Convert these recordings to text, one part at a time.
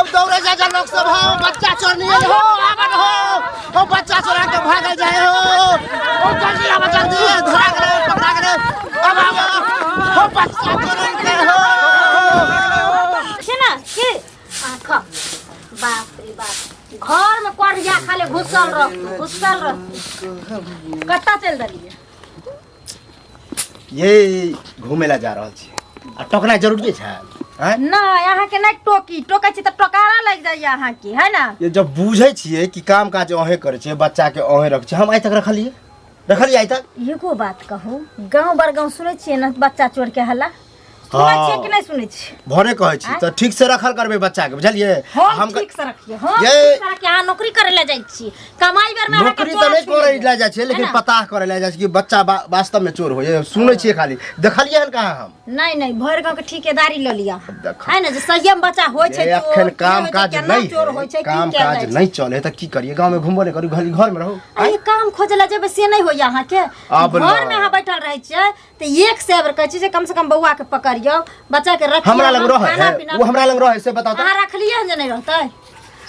हम दौड़े जा जा लोग सब हो बच्चा चोरनी हो आवन हो हो बच्चा चोरा के भागल जाए हो ओ जल्दी आवा जल्दी धरा गेलै पकड़ा गेलै अब आवा हो बच्चा चोरन के हो छै ने की अहाँ खाउ बाप रे बाप घर में करिया खाली घुसल रह घुसल रह कतऽ चलि देलियै ये घूमे ला जा रहल छी आ टोकनाइ जरूरी छै आँय? नहि अहाँके नहि टोकी टोकै छी तऽ टोकारा लागि जाइए अहाँके है ने ये जब बुझै छियै कि काम काज अहें करै छियै बच्चा के अहें रखै छियै हम आइ तक रखलियै रखलियै आइ तक एगो बात कहू गाँव बर गाँव सुनै छियै ने बच्चा चोर के हल्ला सुनै छियै कि नहि सुनै छियै भरे कहै छी तऽ ठीक से रखल करबै बच्चा के बुझलियै हम ठीक से रखिए हम ये ठीक से रखिए अहाँ नौकरी करे ला जाइ छी कमाई बेर में अहाँके नौकरी तऽ चोरा नहि छुनि करै लेत। लए जाइ छियै लेकिन है ना? पता करै लए जाइ छै कि बच्चा वास्तव में चोर होइए सुनै छियै खाली देखलियै हन कहाँ हम नहीं नहीं भरि गाँव के ठेकेदारी लऽ लिअ अहाँ। देख है ना जे सहिए में बच्चा होइ छै ये चोर, अखन की काम होइ छै, काज केना नहीं चोर होइ है छै की काम कयल काज जाइ छै। नहीं चले तऽ की करिए गाँव में घूमबो नहीं करू खाली घर में रहू आ ई काम खोजे ला जेबै से नहि होइए अहाँके आब घर ना। में अहाँ बैठल रहै छियै तऽ एक से बेर कहै छी जे कम से कम बौआ के पकड़ियौ बच्चा के रखियौ हमरा लग हम रहे खाना है पीना वो हमरा लग रहे से बताओ तो अहाँ रखलियै हन जे नहि रहतै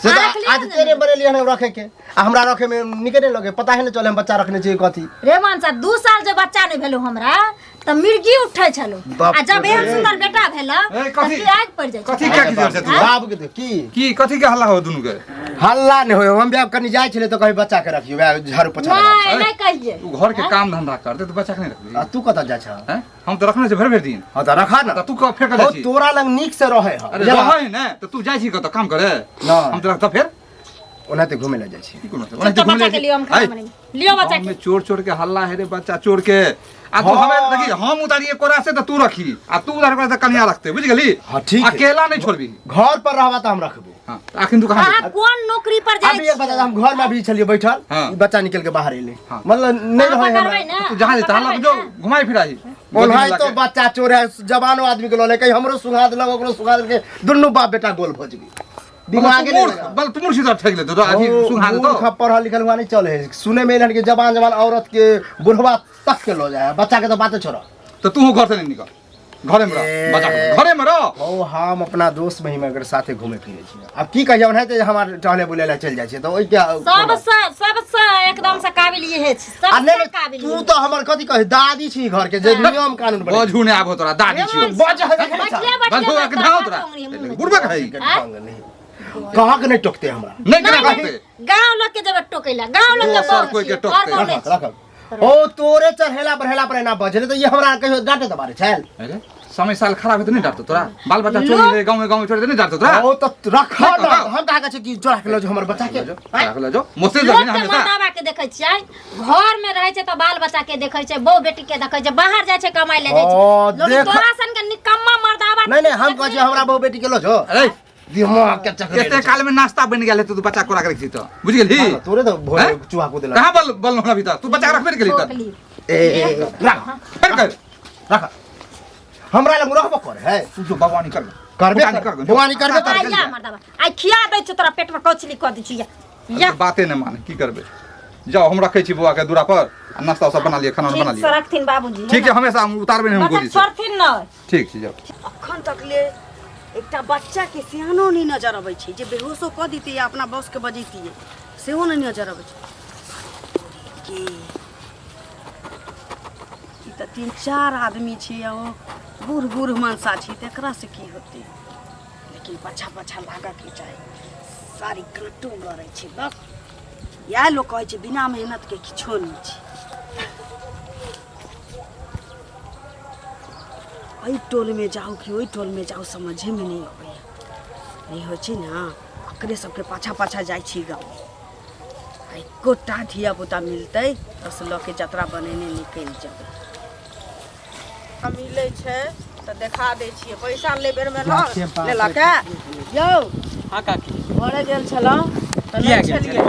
से अहाँ तऽ रखलियै आज हन जे तेरे नहि बनेलियै हन रखे के आ हमरा रखे में निके नहीं लगे पता है नहीं चले हम बच्चा रखने छियै कथी रे मान साहब 2 साल जे बच्चा नहि भेलो हमरा तऽ मिर्गी उठै छलो बाप आ जब रे। एहन सुंदर बेटा भेल ए, तऽ कथी? की आगि पड़ि जाइ छै कथी क्या की छै तू बाबू के की की कथी के हल्ला हो दुनू के हल्ला नहीं होय हम ब्याह कनी जाइ छलै तऽ कही बच्चा के रखियो वएह झाड़ू पोछा लगा नहि नहि कहिए तू घर के काम धंधा करते तो बच्चा के नहीं रखबी आ तू कतऽ जाइ छह हैं हम तो रखने छै भरि भरि दिन हँ तऽ रखा ना तऽ तू कब फेर ओ जाइ छी तोरा लग नीक से रहे हँ अरे रहै ने तऽ तू जाइ छी कतऽ काम करे नहि। हम तो रखता फेर ओनाहिते घूमे लए जाइ छी की कोनो चल तऽ बच्चा के लियो हम खाना बनेबै लियो बच्चा गाँव के में चोर चोर के हल्ला है रे बच्चा चोर के आ तू हाँ। हमें देखी हम उतारिए कोरा से तो तू रखी आ तू उतार कोरा से कन्या रखते बुझ गेली हाँ, ठीक है। अकेला नहीं छोड़बी घर पर रहबा तऽ हम रखबो हां त अखन तू कहां अहाँ कोन नौकरी पर जाइ अभी एक बता हम घर में अभी छलिए बैठल हाँ। ई बच्चा निकल के बाहर एले हाँ। मतलब नहीं अहाँ रहे हमरा पकड़बै ने तू जहां जहां लग जो घुमाई फिराई ओनाहि तो बच्चा चोर है जवानो आदमी के लऽ ले कहीं हमरो सुंघा देलक ओकरो सुंघा देलक दुनू बाप बेटा गोल भऽ जेबै दिमागे नहीं मूर्ख बल तू मूर्ख सीधा ठेक ले तो अभी सुंघा दे तो मूर्ख पढ़ल लिखल हुआ नहीं चले है सुने में एलन कि जवान जवान औरत के बुढ़वा तक के लो जाए बच्चा के तो बातें छोड़ो तो तू घर से नहीं निकल घरे में रह बच्चा के घरे में रह ओ हम अपना दोस्त महिमा के साथे घूमे फिरे छी अब की कहियो ओनाहिते हमार टहले बुले ला चल जाइ छी तऽ ओइ के सबसँ सबसँ एकदम से काबिल इहे छै आ सबसँ नहि काबिल तू तऽ हमर कथी कहे दादी छी घर के जे नियम कानून बने बजू ने आबो तोरा दादी छियो बज है बैठले बैठले बजू के धाव तोरा बुढ़बा के है कहाँ के नहीं टोकते हमरा नहीं केना कहते गांव लोग के जब टोकैला गांव लोग के दोसर बहुत कोई के छियै, टोकतै। घर बहुत रख रख ओ तोरे चढ़ेला बढ़ेला पर एना बजले तऽ ये हमरा कहियो डांटे तऽ बारे छल अरे समय साल खराब है तो नहीं डांटतो तोरा बाल बच्चा चोरी है गांव में गांव में चोरी नहीं डांटतो तोरा ओ तऽ रख नहीं, ना रख। हम कहाँ कहै छी कि चोरा के लऽ जो हमर बच्चा के राख ले जो मोसे लोक जाबी ना के हमेशा मर्दाबा के देखै छियै घर में रहै छै तऽ बाल बच्चा के देखै छै बहु बेटी के देखै छै बाहर जाइ छै कमाइ ले जाइ ओ, छै लोक देख- तोरा सन के निकम्मा मर्दाबा नहीं नहीं हम कहै छी हमरा बहु बेटी के लऽ जो अरे दिमाग के चक्कर एते काल में नाश्ता बन गेल है तो तू बच्चा कोरा के रखी तो बुझ गेली तोरे तो भोरे हैं? चूहा को देलक कहाँ बल बल होना भीतर तू बच्चा के रखबे नहीं केली ठोक तो ली। ए ए, ए, रख फिर कर रख हमरा लग रहबो कर है तू जो बागवानी कर करबे बागवानी कर कर बागवानी करबे आ कर या मर्दाबा आइ खिया दै छियौ तोरा पेट में कौचली कऽ दै छियौ या या बाते नहीं माने की करबे जाओ हम रखे छी बौआ के दूरा पर आ नाश्ता सब बना लिया खाना बना ठीक से लिया रखथिन बाबूजी ठीक है हमेशा हम उतारबे नहीं हम बच्चा गोदी से छोड़थिन न ठीक छै जाओ अखन तक ले एकटा बच्चाके सियानो नहि नजर अबै छै जे बेहोशो कऽ दितियै या अपना बॉसके बजैतियै सेहो नहि नजर अबै छै के ई तऽ तीन चारि आदमी छै आ ओ बूढ़ बूढ़ मनसा छै तऽ एकरासँ की होतै लेकिन पाछा पाछा लागऽके चाही सारी काँटो गड़ै छै बस इएह लोक कहै छै बिना मेहनतके किछो नहि छै एहि टोलमे जाउ कि ओहि टोलमे जाउ समझेमे नहि अबैए नहि होइ छै ने ओकरे सबके पाछाँ पाछाँ जाइ छी गाँव आ एकोटा धियापुता मिलतै बस लऽ के जतरा बनेने निकलि जेबै आ मिलै छै तऽ देखा दै छियै पैसा लै बेरमे लऽ लेलक यौ हाँ काकी घरे गेल छलहुँ तऽ किया नहि गेल छलियै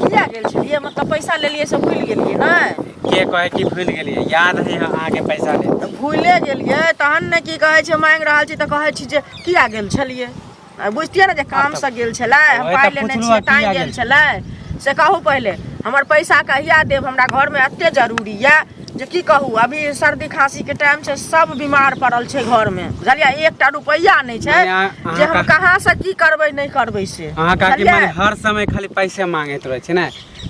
किया गेल छलियै मतलब पैसा लेलियै से भूलि गेलियै नहि के कहे कि भूलि गेलियै याद है अहाँके पैसा दे तऽ भूले गेलियै तहन ने की कहै छै मांगि रहल छी तऽ कहै छी जे किया गेल छलियै आ बुझतियै ने जे कामसँ गेल छलै हम ओहे तऽ पाइ लेने पुछलहुँ छियै हँ, ताँइ किया गेल गेल छलै से कहू पहिले हमर पैसा कहिया देब हमरा घरमे एते जरूरी यऽ जे की कहू, अभी सर्दी खांसी के टाइम छै, सब बीमार पड़ल छै घर में, बुझलियै? एकटा रुपैआ नहि छै मने अहाँ जे हम कहाँ से की करबै नहि करबै से। अहाँ काकी बुझलियै? मने हर समय खाली पैसे मांगैत रहै छै ने।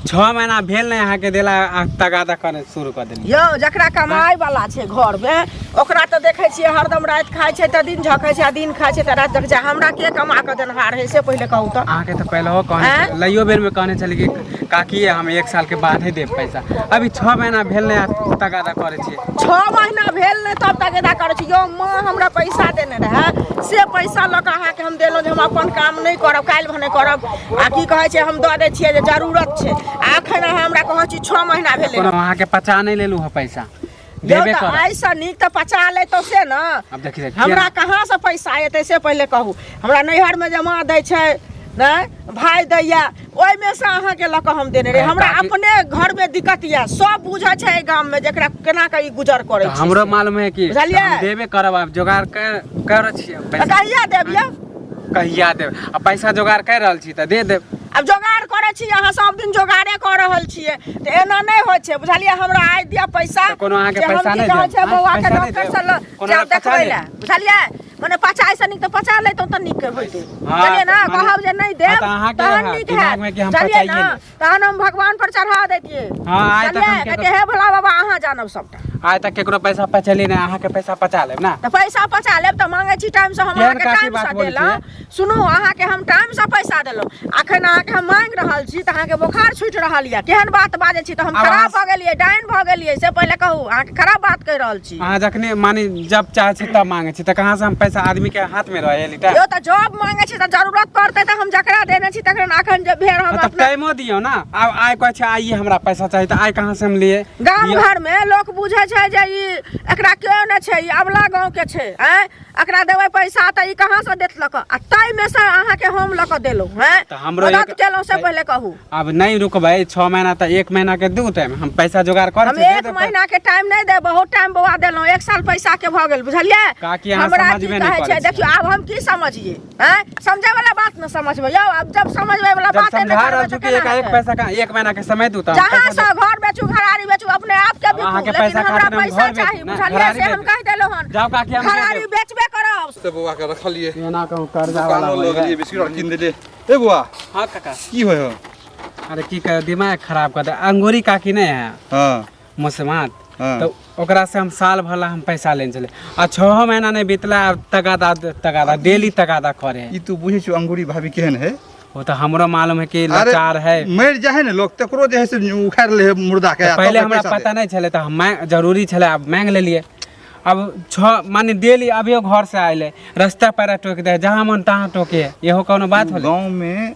6 महीना भेल नहि अहाँके देला आ तगादा करे शुरू कऽ देलियै। यौ, जकरा कमाइ वाला छै घर में, ओकरा तऽ देखै छियै हरदम राति खाइ छै तऽ दिन झकै छै, आ दिन खाइ छै तऽ राति झकै छै। हमरा के कमा कऽ देनहार है से पहिले कहू तऽ। अहाँके तऽ पहिलहो कहने आँय? लइयो बेरमे कहने छलियै कि काकी हम 1 सालके बादे देब पैसा। अभी 6 महीना भेल नहि आ तगादा करै छियै। 6 महीना भेल नहि तब तगेदा करै छी? यौ, माँ हमरा पैसा देने रहए, से पैसा लऽ कऽ अहाँके हम देलहुँ जे हम अपन काम नहि करब, काल्हि भने करब, आ की कहै छै हम दऽ दै छियै जे जरूरत छै, आ एखन अहाँ हमरा कहै छी 6 महीना भेलै। कोनो अहाँके पचा नहि लेलहुँ हँ, पैसा यौ देबे तऽ करब। एहिसँ नीक तऽ पचा लेतौ से ने। आब देखी देखी, हमरा कहाँसँ पैसा एतै से पहिले कहू। हमरा नैहरमे जमा दै छै नहि, भाय दैया, ओहिमे से अहाँके लऽ कऽ हम देने रही। हमरा अपने घरमे दिक्कत यऽ, सब बुझै छै एहि गाममे जेकरा केना कऽ ई गुजर करै तऽ छै हमरो से। मालूम है कि बुझलियै? हम देबे करब। आब जोगाड़ कर करै छियै तऽ पैसा। कहिया देब यौ? कहिया देब? आ पैसा जोगाड़ कर रहल छी तऽ दे देब। आब जोगाड़ करै छी अहाँ, सब दिन जोगाड़े कऽ रहल छियै, तऽ एना नहि होइ छै, बुझलियै? हमरा आइ दिअ पैसा तऽ कोनो अहाँके जे हम पैसा की नहि कहै देब? छै बौआके पैसा नहि डॉक्टर देब? से लऽ कोनो जायब पचा देखबै लेब? लए, बुझलियै? मने पचाइ से नीक तऽ पचा लैतहुँ तऽ नीक होइतै, हाँ, बुझलियै ने? मने- कहब जे नहि देब हाँ, तऽ अहाँके तहन हाँ, नीक दिमागमे हैत, कि हम बुझलियै ने? पचाइए लेब। तहन हम भगवान पर चढ़ा दैतियै, हाँ, आइ तक हम बुझलियै? केकरो- कहतियै हे भोला बाबा, अहाँ जानब सबटा। आइ तक केकरो पैसा पचेली नहि, अहाँके पैसा पचा लेब ना? तऽ पैसा पचा लेब तऽ मांगै छी टाइमसँ, हम केहन अहाँके काकी टाइमसँ बात बोलै देलहुँ। सुनू, अहाँके हम टाइमसँ पैसा देलहुँ, अखन अहाँके हम मांगि रहल छी तऽ अहाँके बोखार छूटि रहल यऽ। केहन बात बाजै छी? तऽ हम आब खराब अहाँ- भऽ गेलियै, डाइन भऽ गेलियै से पहिले कहू? अहाँके खराब बात कहि रहल छी। अहाँ जखने माने जब चाहै छी तब मांगै छी, तऽ कहाँ से हम पैसा? आदमी के हाथ में रहे लीटा। यौ, तऽ जॉब मांगै छी तऽ जरूरत पड़तै तऽ हम जकरा देने छी तकरा अखन जे भेल हम तऽ अपना टाइमो दियौ ना। आब आइ कहै छै आइए हमरा पैसा चाही, तऽ आइ कहाँ से हम लिए? गाम दियौ। घर में लोक बुझै छै जे ई एकरा केओ नहि छै, ई अबला गाँव के छै, आँय, एकरा देबै पैसा तऽ ई कहाँ से देत लऽ कऽ? आ ताहिमे से अहाँके हम लऽ कऽ देलहुँ हैं, तऽ हमरो मदद एक- केलहुँ से पहिले कहू। आब नहीं रुकबै 6 महीना तऽ 1 महीना के दू टाइम हम पैसा जोगाड़ कर हम 1 महीना के टाइम नहीं दे, बहुत टाइम बौआ देलहुँ, 1 साल पैसा के भऽ गेल, बुझलियै? काकी, अहाँ हमरा की समझबे नहि कहै छै करै छियै। देखियौ, आब हम की समझियै? हैं, समझै वाला बात न समझबै यौ। आब जब समझबै वाला जब बात नहि समझा करबै रहल तऽ छी कि केना एकाएक हेतै? पैसा कहाँ, 1 महीना के समय दू तऽ हम जहाँ पैसा से घर बेचू, घरारी बेचू, अपने आप के अब बिकू, अहाँके लेकिन पैसा हमरा खातिर हम पैसा घर बेचू, चाही, ना, बुझलियै? घरारी से हम बेचू। कहि देलहुँ हन, जाउ काकी, हम दे घरारी देब। बेचबे करब। से बौआ के रखलियै। एना कहूँ कर्जा वाला दुकानो हो लऽ गेलियै, बिस्कुट आर कीन देलियै। ए बौआ। हाँ काका। की होइ हो? अरे की कह, दिमाग खराब कर दे। अंगूरी काकी नहीं है? हाँ। मुसमात। हाँ। तो ओकरा से हम साल भर ला हम पैसा लेने चले आ 6 महीना नहीं बीतला, आब तगादा तगादा डेली तगादा करे। ई तू बुझै छौ अंगूरी भाभी केहन है? वो तो हमरो मालूम है कि अरे, लाचार है। मरि जाए ने लोग तकरो जे है से उखाड़ि ले है मुर्दा के, आ तब पहले हमरा पैसा दे। पता नहीं छले तऽ हम मांग जरूरी छले, आब मांग लेलिए। अब 6 माने डेली अभियो घर से आयल रास्ता पैरा टोक दे, जहाँ मन तहाँ टोके, इहो कोनो बात होले? गाँव में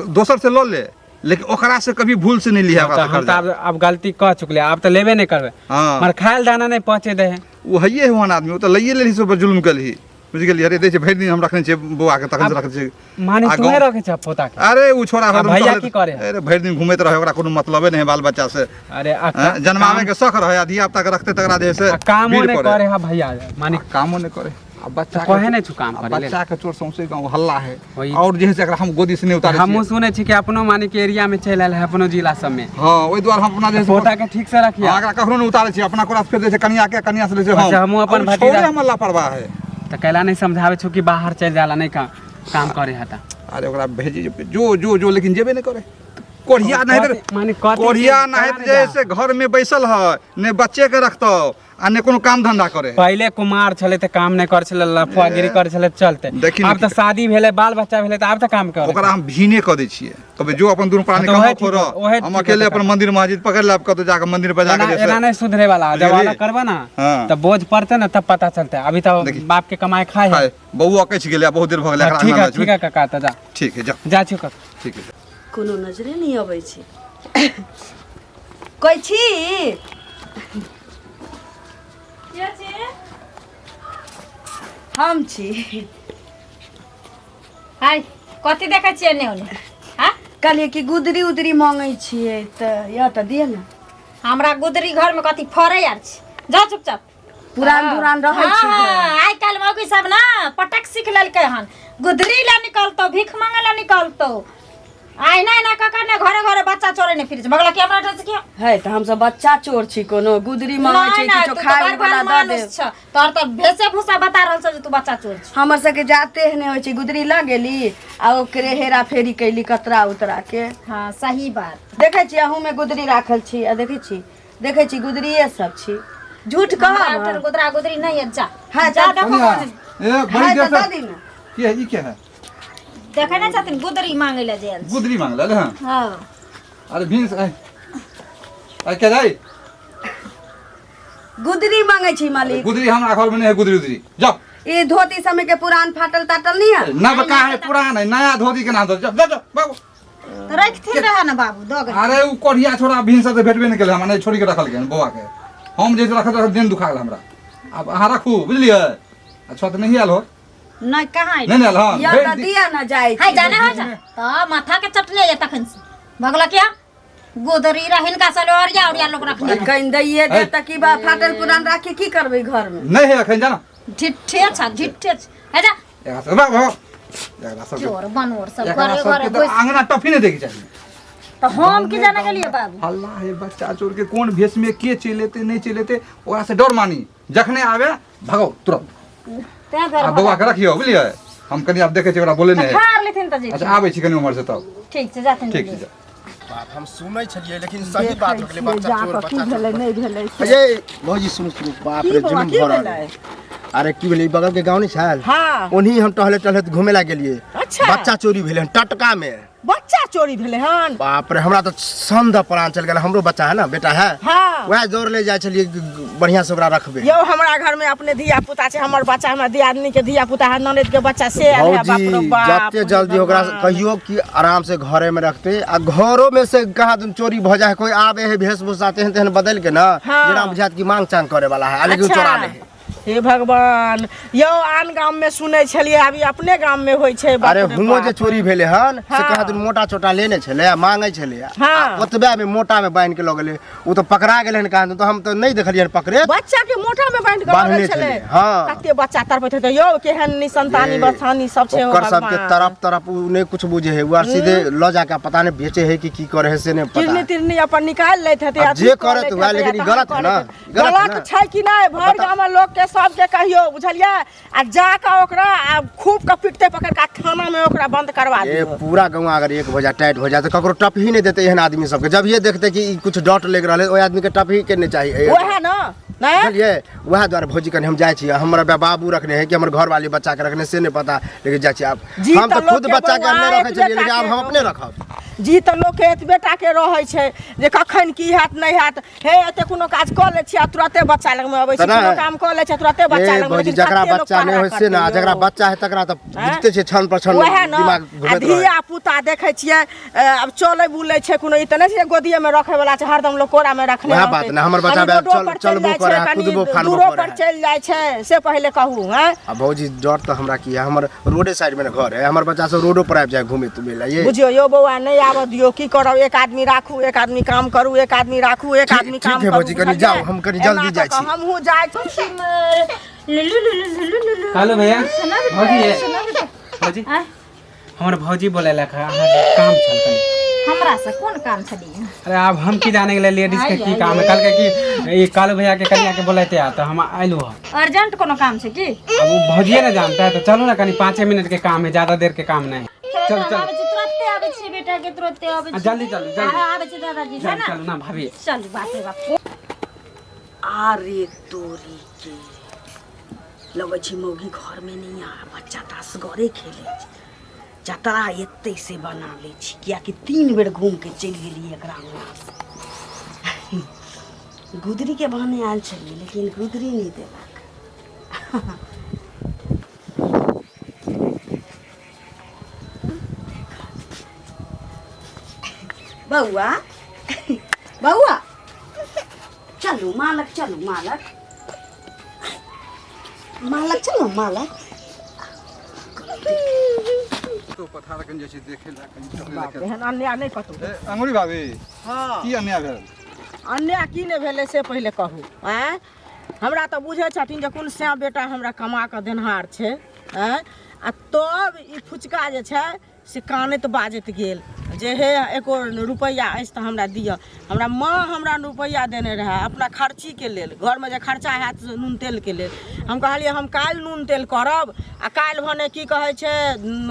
दोसर से लऽ ले, लेकिन ओकरा से कभी भूल से नहीं लिया। तऽ हम तऽ आब गलती कऽ चुकलियै, आब तऽ लेबे नहि करबै। हाँ। मगर खायल दाना नहि पहुँचे दे है। ओ हइए ओहन आदमी, ओ तऽ लइए लेलही से जुल्म केलही, बुझि गेलियै? अरे दै छै, भरि दिन हम रखने छियै बौआ के, तखन से रखने छियै। माने आ तूहे गाँव- रखे छ पोता के? अरे ओ छोड़ा आ हरदम भैया टहलैत- की करे? अरे भरि दिन घूमैत रहे, ओकरा कोनो मतलबे नहीं है बाल बच्चा से। अरे आ हैं? जन्मावे के शौक रहे आ धिया पुता के रखते तकरा जे है से आ कामो भीड़ नहि पड़े। करे है भैया, माने कामो नहीं करे। आ बच्चा के- कहे नहि छु काम आ करे लेल। बच्चा के चोर सौंसे गाँव हल्ला है। वही। और जे है से एकरा हम गोदी से नहीं उतारे हमहूँ छियै। सुनै छी कि अपनो माने के एरिया में चलि आयल है अपनो जिला सब में। हाँ, ओहि दुआरे हम अपना जे है से पोता के ठीक से रखिए। हाँ, एकरा कखनो नहीं उतारे छियै, अपना कोरा से फेर दै छै कनिया के, कनिया से लै छै हम। अच्छा, हमहूँ अपन आ ओ भतीजा- छौड़े हमर लापरवाह है। तऽ कैला नहीं समझाबै छौ कि बाहर चलि जाला, नहीं काम काम करे हता? अरे ओकरा भेजी जो जो जो, लेकिन जेबे नहीं करे। कोढ़िया नहीं कथी- माने कथी कोढ़िया के- नहीं कहाँ जे जा? से घर में बैसल है, ने बच्चे के रखतो आ ने कोनो काम धंधा करे। पहिले कुमार छलै तऽ काम नहि करै छलै, लफुआगिरी करै छलै चलते। देखी ने आब तऽ शादी भेलै, बाल बच्चा भेलै, तऽ आब तऽ काम करे। ओकरा हम भीने कऽ दै छियै, कहबै जो अपन दुनू प्राणी तऽ ओहे कमाओ ठीक खोरो, ओहे हम ठीक अकेले होतै। अपन मंदिर मस्जिद पकड़ लेब, कतौ जाके मंदिर पर जाके एना जे से- एना नहीं सुधरे वाला, जब बुझलियै? अलग करबे ना हाँ। तऽ बोझ पड़तै ने तब पता चलतै। अभी तऽ देखी। बाप के कमाई खाए है। हाय, बौआ अकछि गेलै, बहुत देर भऽ गेलै हाँ, एकरा ठीक अंगना है मे। ठीक है काका, तऽ जा। ठीक है, जा। जा छी काका। ठीक है। कोनो नजरे नहि अबै छै। कहै छी हम छी। हाय, कथी देखै छियै एने ओने? हाँ? कहलियै कि गुदरी उदरी मांगै छियै तऽ यऽ तऽ दिअ ने। हमरा गुदरी घर में कथी फड़ै आर छै? जा चुपचाप। पुरान पुरान रहै छै घर। हाँ, आइ काल्हि मौगी सब ना पटक सीख लेलकै हन, गुदरी ला निकलतौ, भीख मांगे ला निकलतौ। आइ नहि नहि कका ने घरे घरे बच्चा चोरे ने फिरे छै बगला के हमरा ठाम से किया है तऽ हमसब बच्चा चोर छी कोनो गुदरी मांगै नहीं छी नहीं किछो तू तो खाय बड़ वाला बड़ दऽ मानुस देब छ तोहर तऽ भेसे भूसा बता रहल छ जे तू बच्चा चोर छ हमर सबके जाते नहि होइ छै गुदरी लऽ गेली आ ओकरे हेरा फेरी कैली कतरा उतरा के हाँ सही बात देखै छी अहूँ में गुदरी राखल छी आ देखै छी देखै छी गुदरिये सब छी झूठ हमरा कहब ओठन गुदरा गुदरी नहीं है जा हाँ, जा जा। देखो कनिया कौन ए बड़ी है देर तऽ दऽ से दी ने की है ई के है देखे नहीं छथिन गुदरी मांगे ले जेल गुदरी मांगल है हाँ हाँ अरे भींस आइ आइ के जाई गुदरी मांगै छी मालिक गुदरी हमरा घर में नहीं है गुदरी उदरी जाओ ई धोती समय के पुरान फाटल ताटल नहीं है ना बका है पुरान है नया धोती के ना दो जाओ जाओ जाओ, बाबू तो रखथिन रहे ना बाबू दो गए अरे उ कोढ़िया छोड़ा भींस से भेटबे नहीं केले हमरा नहीं छोड़ी के रखल के बौआ के हम जे रखत रखत दिन दुखा गेल हमरा अब अहाँ रखू बुझलियै अच्छा तऽ नहीं आयल हो नहीं कहाँ नहीं नहीं आयल हाँ या भेज तऽ दी- दिया ना जाइ हाय जाने हो जा तो माथा के चटने ये तखन से भगला क्या गोदरी रह हिनका से ओरिया ओरिया लोग रखने कनि दैये दे तऽ की बा फाटल पुरान राखी की करबै घर में नहीं है अखन जाना ढिठे छ ढिठे छ है जा एकरा सब बाबू एकरा सबके चोर बनोर सब एकरा घरे सबके घरे तऽ घुस आंगना टफी नहीं देके चाही तो हम की जाने गेलिए बाबू हल्ला है बच्चा चोर के कोन भेष में के चलि एतै नहि चलि एतै ओकरा से डर मानी जखने आवे भगाओ तुरंत तें आ दुआरे बौआ के रखियौ बुझलियै हम कनि आब देखै छियै ओकरा बोले नहि खार लेथिन तऽ जेथिन अच्छा आबै छी कनि उम्हर से तब ठीक छै जाथिन ठीक छै जा। बाप हम सुनै छलियै लेकिन सही बात हो गेलै बच्चा जा चोर कऽ की बच्चा भेलै चोर नहि भेलै से। अजय भौजी सुनू सुनू बाप की रे बौआ जुलुम की भऽ रहल भेलै है। अरे की भेलै ई बगल के गाँव नहि छल हाँ ओनही हम टहले टहले घूमे ला गेलियै अच्छा। बच्चा चोरी भेलै हन टटका में बच्चा चोरी भेलै हन बाप रे हमरा तऽ संद प्राण चल गेल हमरो बच्चा है ना बेटा है हाँ वएह दौड़ ले जाइ छलियै बढ़िया से ओकरा रखबै यौ हमरा घर में अपने धिया पुता छै हमर बच्चा हमर दियादनी के धिया पुता है ननद के बच्चा से आयल है बाप रे भौजी बाप जते जल्दी ओकरा भगवान। कहियो कि आराम से घरे में रखते आ घरो में से कहाँ दिन चोरी भऽ जाए कोई आबे है वेशभूषा तेहन तेहन बदल के ना हाँ। जेना बुझात कि मांग चांग करे वाला है आ लेकिन अच्छा। चोरा ले है हे भगवान यौ आन गाम में सुनै छलियै अभी अपने गाम में होइ छै बाप अरे रे हुओं जे बाप। चोरी भेलै हन से हाँ। कहाँ दिन मोटा चोटा लेने छलै आ मांगै छलै आ हाँ। ओतबे में मोटा में बान्हि के लऽ गेलै ओ तऽ पकड़ा गेलै हन कहाँ दिन तऽ हम तऽ नहि देखलियै हन पकड़े बच्चा के मोटा में बांधि के बान्हने लऽ गेल छलै छलै, हाँ। कते बच्चा तड़पैत हेतै यौ केहन निसंतानी बथानी सब छै ओकर सबके तरफ तरफ उ नहि कुछ बुझे है उ आर सीधे लऽ जाके पता नहि बेचे है कि की करे है से नहि पता किरनी तिरनी अपन निकालि लैत हेतै आब अथी जे कऽ करत लैत हुए, हेतै, लेकिन ई तहन गलत है ना, करैत हेतै। गलत है गलत ना। छै कि नहि भरि गाम में लोक के सबके कहियो बुझलियै आ जाकऽ ओकरा आ खूब के पिटते पकड़ के आ थाना में ओकरा बंद करवा ए दियौ पूरा गाँव अगर एक हो जाए टाइट हो जाए तो ककरो टप ही नहीं देते एहन आदमी सबके जब ये देखते कि ई कुछ डॉट लग रहल है ओहि आदमी के टप ही के नहीं चाहिए वएह न नहि बुझलियै वएह दुआरे भौजी कनि हम जाइ छी हमर बाबू रखने है कि हमर घर वाली बच्चा के रखने से नहीं पता लेकिन जाइ छी आब जी हम तऽ तऽ खुद लोकके बच्चा के बौआ नहि रखै एक छलियै लेकिन आब बेटाके हम अपने रखब जी तऽ लोकके एतबे टाके रहै छै जे कखन की हैत नहि हैत हे एते कोनो काज कऽ लै छी आ तुरते बच्चा लगमे अबै छै तऽ नहि। कोनो काम कऽ लै छै तुरते बच्चा ए लगमे भौजी लेकिन जकरा कते लोक बच्चा नहि पहरा होइ से ने आ करतै जकरा यौ? बच्चा है तकरा तऽ बुझिते छै क्षण पर क्षण वएह ने दिमाग आ घुमैत रहै धिया पुता देखै छियै आब चलै बुलै छै कोनो ई तऽ नहि छै जे गोदिएमे रखै वला छै हरदम लोक कोरामे रखने वएह रहतै। बात ने, हमर बच्चा कनि रोडो चल- पर चलि चलबो जाइ करै छै, है, कनि कुदबो फानबो दूरो करै पर है। चलि जाइ छै से पहिले कहू हैं आ भौजी डर तऽ हमरा की है हमर रोडे साइड में ने घर है हमर बच्चा सब रोडो पर आबि जाए घूमे तुमे ला ये बुझियौ यौ बौआ नहि आबऽ दियौ की करब एक आदमी राखू एक आदमी काम करू एक आदमी राखू एक ठीक- आदमी ठीक काम है करू भौजी, कनि बुझलियै? जाउ, हम कनि जल्दी एना जाइ कऽ छी। हमहूँ जाइ छी हेलो भैया भौजी ये भौजी हमर भौजी बोलेलक है अहाँके काम छल कनि हमरा से कोन काम छलियै अरे आब हम की जाने गेलै लेडीज के की काम है कहलकै कि ई कालू भैया के कनिया के बोलेते आ तऽ हम आयलू हँ अर्जेंट कोनो काम छै की अब वो भौजिए ना जानता है तो चलो ना कनी 5 मिनट के काम है ज्यादा देर के काम नहीं चलो चलो आबै छी तुरते आबै छी बेटा के तुरते आबै आ, छी जल्दी चलू जल्दी आबै छी दादाजी है चलू ना चलू ना भाभी चलू बाप रे बाप अरे तोरी के लगै छै मौगी घरमे नहि आ बच्चा तऽ असगरे खेलै छै जतरा एतै से बना लै छी किएकि 3 बेर घूमि कऽ चलि गेलियै एकरा अङ्गनासँ गुदरीके बहाने आयल छलियै लेकिन गुदरी नहि देलक बौआ बौआ चलू मालक चलू मालक मालक चलू मालक तो पथार कनि जाइ छी देखै लए कनि टहलै लए एहन अन्याय नहि कतहु ए, अंगुरी भाभी हँ की अन्याय भेल अन्याय की नहि भेलै से पहिले कहू आँय हमरा तऽ बुझै छथिन जे कोन सैं बेटा हमरा कमा कऽ देनहार छै आँय आ तब ई फुचका जे छै से कानैत बाजैत गेल जे हे एको रुपैआ अछि तऽ हमरा दिअ हमरा माँ हमरा रुपैआ देने रहए अपना खर्चीके लेल घरमे जे खर्चा हैत से नून तेलके लेल हम कहलियै हम काल्हि नून तेल करब आ काल्हि भने की कहै छै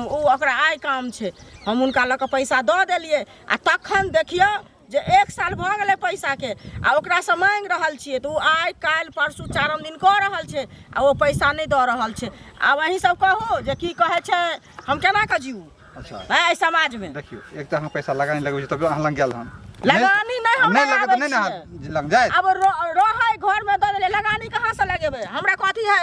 ओ ओकरा आइ काम छै हम हुनका लऽ कऽ पैसा दऽ देलियै आ तखन देखियौ जे एक साल भऽ गेलै पैसाके आ ओकरासँ माँगि रहल छियै तऽ ओ आइ काल्हि परसू चारम दिन कऽ रहल छै आ ओ पैसा नहि दऽ रहल छै आब अहीं सब कहू जे की कहै छै हम केना कऽ जीउ अच्छा एहि समाजमे देखियौ एक तऽ अहाँ पैसा लगानी लगबै छी तब अहाँ लग गेल हन लगानी नहि हम नहि लगत लगाबै नहि ने अहाँ छियै। लग जायत आब रहै घरमे दऽ देलियै लगानी कहाँसँ लगेबै हमरा कथी है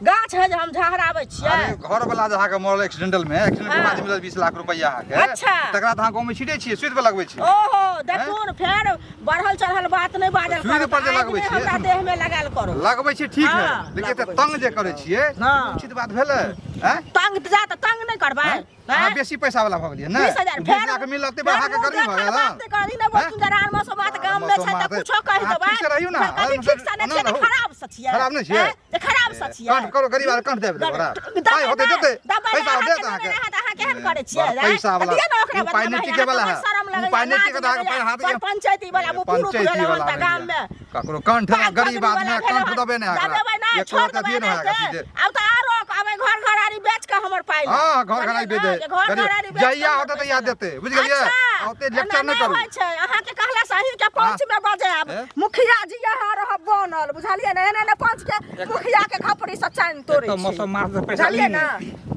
गाछ है जे हम झहराबै छियै अरे घर वाला जे अहाँके मरल एक्सीडेंटल में एक्सीडेंट के हाँ। बाद मिलल 20 लाख रुपया अहाँके अच्छा। तकरा तऽ अहाँ गाँव में छिटै छियै सुति पर लगबै छियै ओहो देखून फेर बढ़ल चढ़ल बात नहि बाजल सुइ करू पर जे आगि लगबै नहि छियै। हमरा देह में लगायल करू लगबै छियै ठीक है हाँ, लेकिन एते लगबै तंग जे करै छियै हाँ। उचित बात भेलै हैं तंग जा तऽ तंग नहि करबै हैं? अहाँ बेसी पैसा वाला भऽ गेलियै ने 20,000 20 लाख मिलल ते अहाँके गर्मी भऽ गेल बात नहि करी ने हैं? बोल जरा मसोमात गाम में छै तऽ कुछो कहि अहाँ देबै ठीक से रहियौ ने, कथी आराम ठीक से नहि से छियै तऽ रहू। खराब से छियै खराब नहि छियै? हैं? जे खराब से छियै कंठ करो गरीब आर कंठ देब ओकरा पाइ होतै देतै पैसा देत अहाँके अहाँ केहन करै छियै बड़ पैसा वाला दिअ ने ओकरा ओ पाइ नहि टिके वाला है ओ पाइ नहि टिकत अहाँके पाइ हाथ बड़ पंचायती वाला मुँह पुरुख पंचायती भेल वाला हन तऽ गाम में ककरो कंठ गरीब आदमी कंठ दबे नहि अहाँके दबेबै नहि एक छोड़ रत्ती देबै दियौ ने अहाँके नहि सीधे। आब तऽ आरो आब घर घरारी बेच कऽ हमर पाइ लेब। हाँ, घर घरारी बेच बुझलियै ने? जे घर गरीब- घरारी बेच कऽ जहिया हमर होतै पैसा तहिया लेब। देतै, बुझि गेलियै? अच्छा, आ ओते लेक्चर एना नहि करू। होइ छै अहाँके कहला से अहींके पंच में बजायब ए? मुखिया जी यहाँ रहब बनल बुझलियै ने एना एना पंच के मुखिया के खपड़ी से चानि तोड़ै एक तऽ छै मौसम मार से पैसा बुझलियै ली ने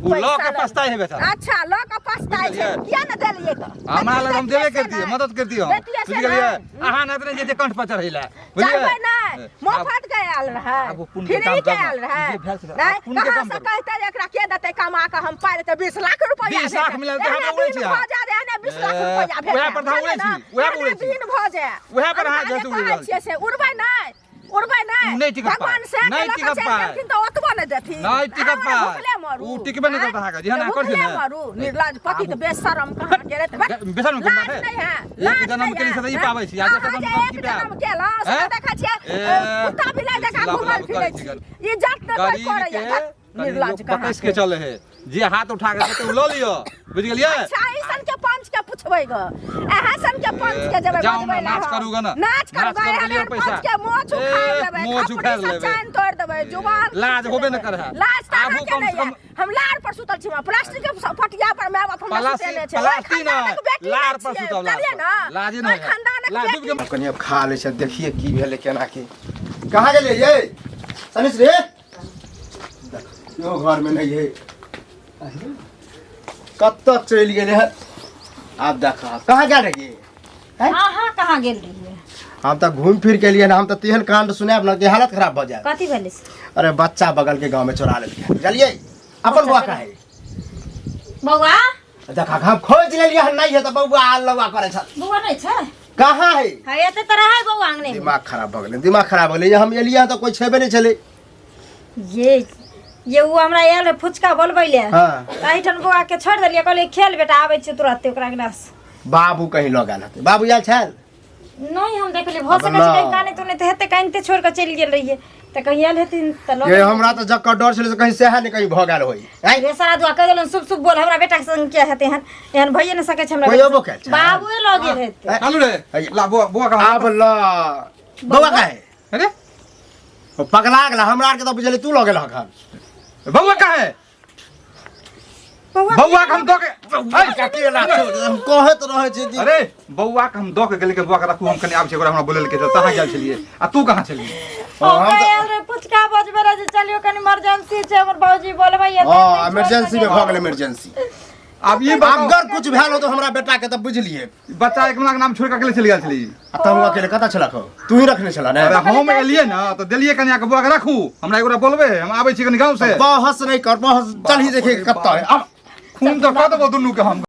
ओ लऽ के पैसा पछताइ है बेचारा अच्छा लऽ कऽ पछताइ छै बुझलियै? किया ने देलियै तऽ हमरा लग हम देबे देतियै से करतियै ने। मदद करतियै हम देतियै से बुझि गेलियै ने। अहाँ नहि तऽ जे कंठ पर चढ़ै लए बुझलियै चढ़बै नहि मोफत के आयल रहै आब ओ पुण्य के फ्री काम के करना। आयल रहै जे भेल से नहि आब पुण्य के कहाँ काम से करू। कहते जे एकरा के देतै कमा कऽ हम पाइ देतै 20 लाख रुपया 20 लाख मिलल तऽ हमरा उड़ै छी दिन अहाँ। भऽ जाय एहने 20 लाख ए, रुपया भेटै उएह पर तऽ हम उड़ै छी, उएह पर उड़ै छी। दिन भऽ जाय उएह पर अहाँ हम जैसे उड़ि कहै रहल छियै छी। से उड़बै नहि उड़बै नहि नहि टिकत भगवान पाइ। से नहि टिकत पाइ। देलखिन तऽ ओतबो नहि देथिन नहि टिकत अहाँ पाइ। भुखले मरू उ टिकबे नहि करत अहाँके, जेहन अहाँ करै छियै भुखले ने। मरू निर्लज पति तऽ बेशरम कहाँ गेलै तऽ बेशरम कोन बात लाज है? नहि है एक लाज जन्म नहि के लिए है। से ई पाबै छी, आ दोसर अहाँ जन्म जे हम की एक पायब? जन्म केलहुँ से हैं? देखै छियै ए, कुत्ता बिलाइ जकाँ लप घुमल लप फिरै करै छी छी। इज्जत नहि कोइ गरीब करैया के कनी निर्लज लोक कहाँ बकैस के चले है जे हाथ उठा के देतै ओ लऽ लिअ बुझि गेलियै अच्छा ऐसन के पंच के पुछबै ग अहाँ सन के पंच के जेबै जाउ ने, बजबै लए नाच हम। करू ग ने। नाच करू नाच ग करू एहन लिअ एहन पैसा। पंच के मोछ ए, उखाड़ि लेबै मोछ खपड़ी उखाड़ि से लेबै। चानि तोड़ि देबै जुबान लाज खींच होबे ने लेबै। करे है। लाज तऽ आबू अहाँके कम से नहि कम- है हम लार पर सुतल छी प्लास्टिक के फटिया पर माय बाप हमरा प्लास्टिक- सुतेने छै ओहि प्लास्टिक नहि, खानदानक बेटी लार नहि पर छियै, सुतब, लार बुझलियै पर। ने लाजे ओहि नहि है। खानदानक लाज बेटी डूबि गेल। कनि आब खा लै छै देखिए की भेलै केना की कहाँ गेलियै ये सनीश रे देख, इहो घरमे नहि है कतऽ चलि गेलै हन आब देख कहाँ गेल रहियै अहाँ कहाँ गेल रहियै हम तऽ घूमि फिर के एलियै हन हम तऽ तेहन कांड सुनायब ने कि हालत खराब भऽ जायत कथी भेलै से? अरे बच्चा बगल के गाँव में चोरा लेलकै बुझलियै अपन बौआ कहाँ है बौआ देखा हम खोज लेलियै हन नहि है तऽ बौआ लौआ करै छल बौआ नहि छै कहाँ है हाँ एते तऽ रहै बौआ अंगने में। दिमाग खराब भऽ गेलै दिमाग खराब भऽ गेलै हम एलियै हन तऽ कोइ छेबे नहि छलै ये ये उ हमरा आयल रहे फुचका बोलबै ले हाँ। एहिठाम बौआ के छोड़ि देलियै कहलियै खेल बेटा आबै छियै तुरते ओकरा अंगना से बाबू कहीं लऽ गेल हेतै बाबू आयल छल नहि हम देखलियै भऽ सकै छै ना। कहीं काने तुने तऽ हेतै कानिते छोड़ि कऽ चलि गेल रहियै तऽ कहीं आयल हेथिन तऽ लऽ ये हमरा तऽ जकर डर छलै से कहीं सएह ने कहीं भऽ गेल होय आँय? रे सारा दुआ कहि देलहुँ शुभ शुभ बोल हमरा बेटा के संग किया हेतै एहन एहन भइए नहि सकै छै हमरा कोइ बेटा अयबो संग। कयल छै? बाबुए लऽ गेल हेतै चालू रे है। ला बौआ बौआ कहाँ आब ल बौआ काहे अरे ओ पगला गेला हमरा आरके तऽ बुझलियै तू लऽ गेल हन बौआ कहाँ है बौआ बौआ के हम दऽ के ऐ, अकेला छोड़ हम कहैत रहै छी कि अरे बौआ के हम दऽ के गेलियै कि बौआ के राखू हम कनि आबै छी ओकरा हमरा बोलै के तहाँ गेल छलियै आ तू कहाँ छलियै हम ओकरा तऽ आयल रहे फुचका बजबे रहे जे चलियो कनि इमरजेंसी छै हमर बाबूजी बोलबै हँ इमरजेंसी में भऽ गेल इमरजेंसी आब ई बताउ अगर कुछ भेल हो तो हमरा बेटा के तऽ बुझलिए बच्चा एक के नाम छोड़ के अकेले चलि गेल छली आ तब हम अकेले कतऽ छलक हो तू ही रखने छला ने अरे हम एलियै ने तऽ देलियै कनिया के बौआ के राखू हमरा एगोरा बोलबै हम आबै छी कनि गाँव से बहस नहीं कर बहस चल ही देखे कतऽ है अब खून तऽ कऽ देबो दुनू के हम